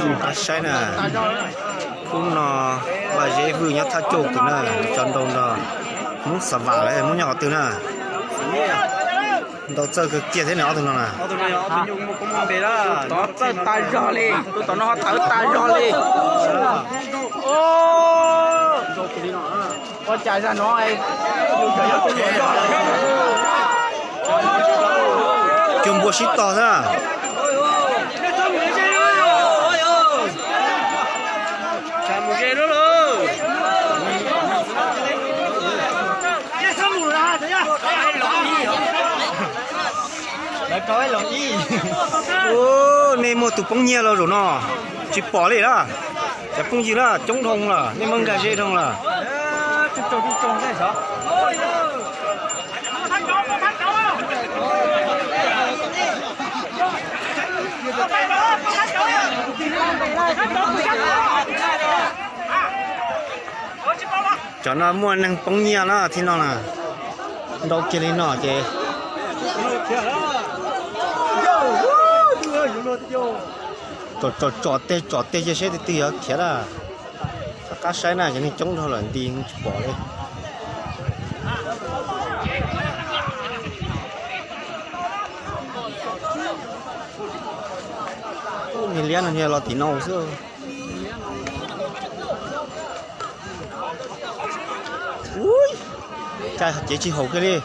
Saib na, khub no Vaj Zeb Vwj nyob Thaj Cuj Kws na, tso nrau nrog Hmoob Xa Vam lawv, Hmoob nyob qhov twg na? Nrau txawj kawg kiag thiab ne ob tug no na. Txawj tas zog li, tus tom no ho tawv tas zog li. Ua cas zag no cuag npua sib tog xwb. Nej muaj tus poob nyiaj los zaum no tsis pom li lawm. Cov phooj ywg na, coob dhau lawm, nej muab nkag ze dhau lawm. Cov no muaj neeg poob nyiaj na, tib no na, ntau kiag li no ces tsom tsom tsom tej tsom tej cia seb twg twg yuav khiav na. Qab qab saib na, cov neeg coob dhau lawm nti tsis pom li. Niag liab no los tim no xwb. Ua cas cev tsis haum kiag li.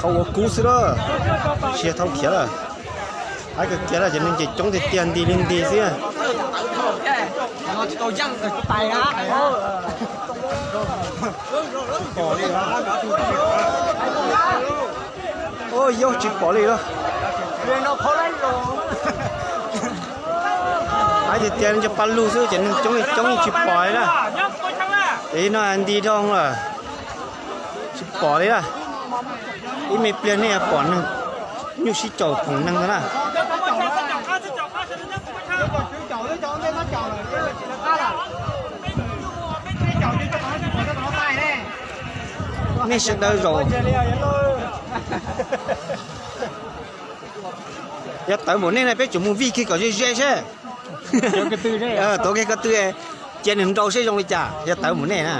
Thau ua kub xwb lawm, tsis yog thau khiav lawm. Haib kawg kiag lawm, cov neeg ces coob tiag tiag, nti li nti xwb. Ua yauj tsis pom li lawm. Haib tiag tiag, cov paj lug xwb ces neeg coob li coob tsis pom li na. Ces no nti dhau lawm, tsis pom li na. Ib me pliag nej yuav pom neeg nyuj sib caum phoom neeg ntag na. Nej sawv daws zaum, yog tawv npaum nej na peb tsuas mus vij kiag kom ze ze seb. Tuav kiag ko tw, cia nws nrau seb zoo li cas, yog tawv npaum nej na.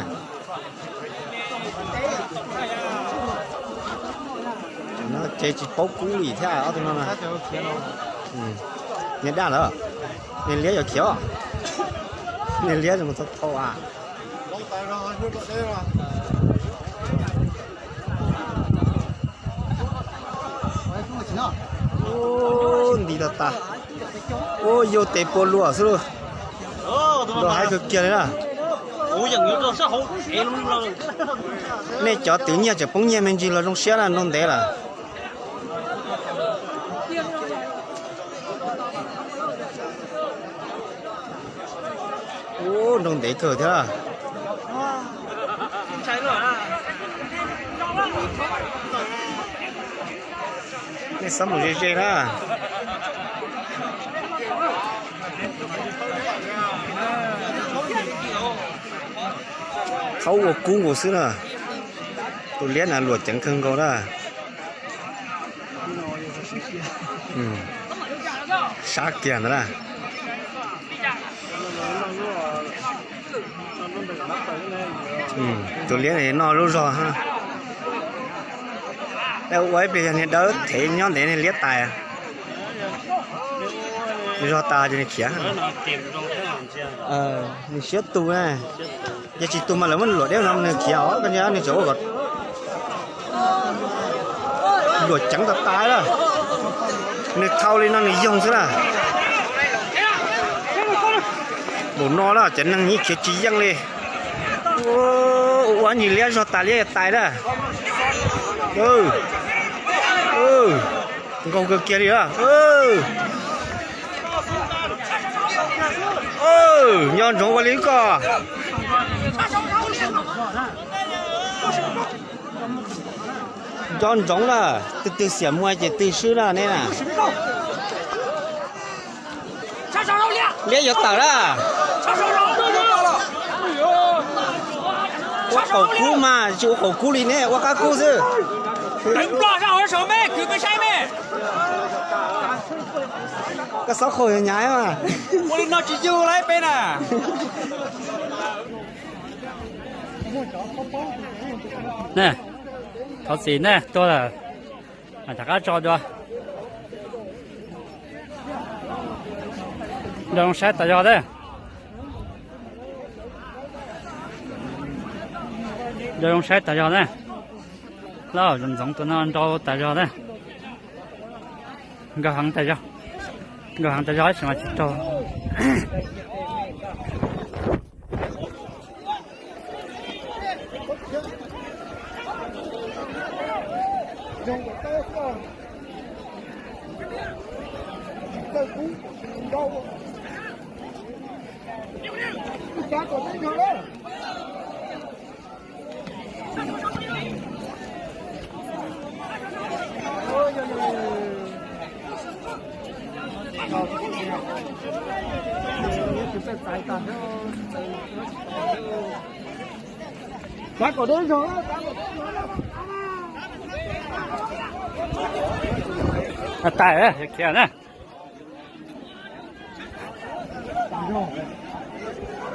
Ces tsis paub kub li thiab ob tug no na. Niag daj lawm, niag liab yuav khiav, niag liab mus tau thau a. Nti tag tag. Ua yauj tes pua luas xwb lauj. Nrau haib kawg kiag li na. Nej cov twv nyiaj tseem poob nyiaj me ntsis los zoo siab na, nrau ntev lawm. Ub, nrau ntev kawg thiab. Nej xob mus ze ze na. Thaub ua kub nkaus xwb na. Tus liab na luam ceev kawg nkaus na. Sab kiag ntawd na. Tus liab noj lub zog. Ua ib pliag yog niag dawb thev nyob ntev niag liab tais. Zog tas ces nws khiav. Nws siab tu na. Yog tsis tu mas lawv muab luam deb no nws khiav os, koj nyob nws tseem ua kom luam ceev tas tas lawm. Nws thau li no nws yoog xwb na. Npaum no na cov neeg yeej khiav tsis yeej li. Ua ua nyuag liab zog tas liab tais na. Nkaug kawg kiag li. Nyob ntsoov ua li koj. Nco ntsoov na, twg twg xiam muaj ces twg swb na neb na. Liab yuav tawm na. Ua qaum kub mas tsis ua qaum kub li ne, ua qab kub xwb. Koj xob qhau nyav mas. Ua li no tsis yug lawm peb na. Thov txim ne, tuag lawm. Mas rov qab tso dua. Nrau zoo saib tas zog na. Nrau zoo saib tas zog na. Lauj, ntxoov tus no nrau tas zog na. Nkag heev tas zog. Nkag heev tas zog tab sis mas tsis raug. Tawm, khiav na.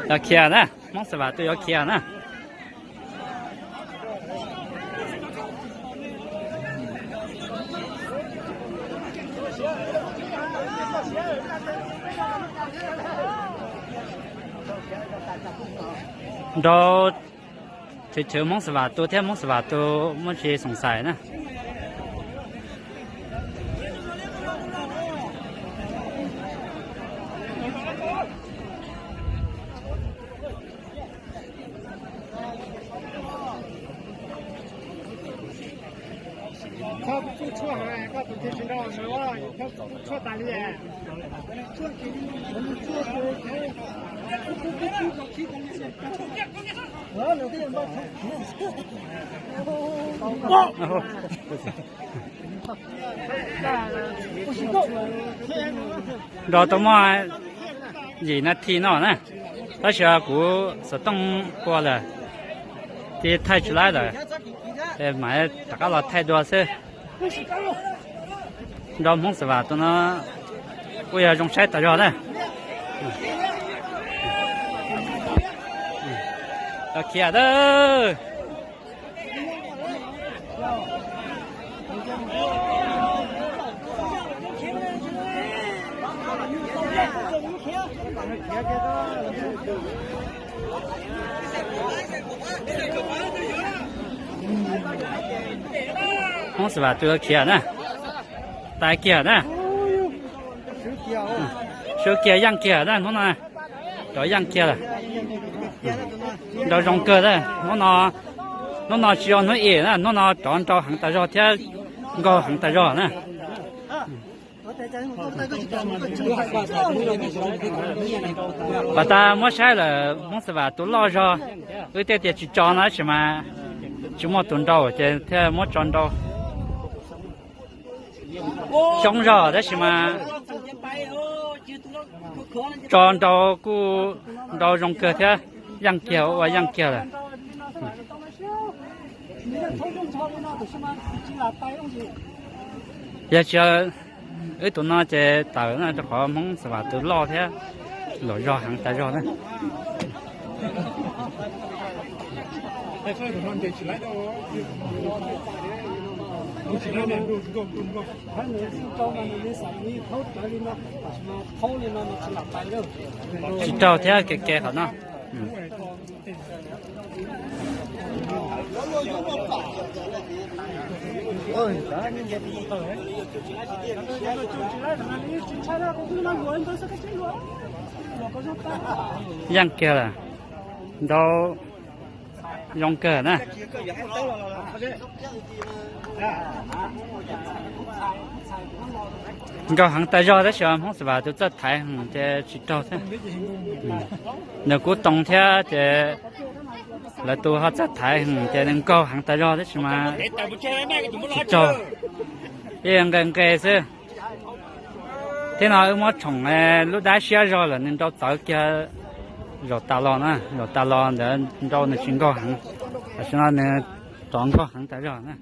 Yuav khiav na, Hmoob Xav Vam tus yuav khiav na. Nrau, chwv chwv Hmoob Xav Vam tus thiab Hmoob Xav Vam tus muaj tsis xoom xais na. Nrau tau muaj yim nas this no na, tab sis kuv xov tooj qua lawm, ces thaij tsis laib lawm, mam rov qab los thaij dua xwb. Nrau Hmoob Xav Vam tus no kuj yog zoo saib tas zog na. Los khiav a. Hmoob Xav Vam tus khiav na, tas kiag na. Sib kiag yeej kiag na hnub no. Rov yeej kiag lawm. Nrau zoo kawg na. Hnub no tsis yog hnub im na, hnub no rov nrau heev tas zog thiab nkaug heev tas zog na. Pas tas muab saib lawm Hmoob Xav Vam tus loj zog, wb thiaj tias tsis tso no tab sis mas tsis muaj tus nrau ces thiaj muab tso nrau. Xyoob zog tab sis mas tso nrau kuj nrau zoo kawg thiab, yeej kiag ua yeej kiag lawm. Yog tsis wb tus no ces tawm na, rau qhov Hmoob Xav Vam tus loj thiab los zog heev tas zog na. Tsis raug thiab, ke ke qhov no. Yeej kiag lawm, nrau zoo kawg na. Nkaug heev tas zog tab sis Hmoob Xav Vam tus txawj thaiv ces tsis raug thiab. Nws kuj too thiab ces lawv tus ho txawj thaiv ces nws nkaug heev tas zog tab sis mas tsis raug. Ib nqe nqe xwb. Thiab no wb muab tshoom lub dab siab zog lawm nws nrau txawv kiag zaum tas los na, zaum tas los ntawd nrau nws tsis nkaug heev. Tam sim no nws rov nkoj heev tas zog na.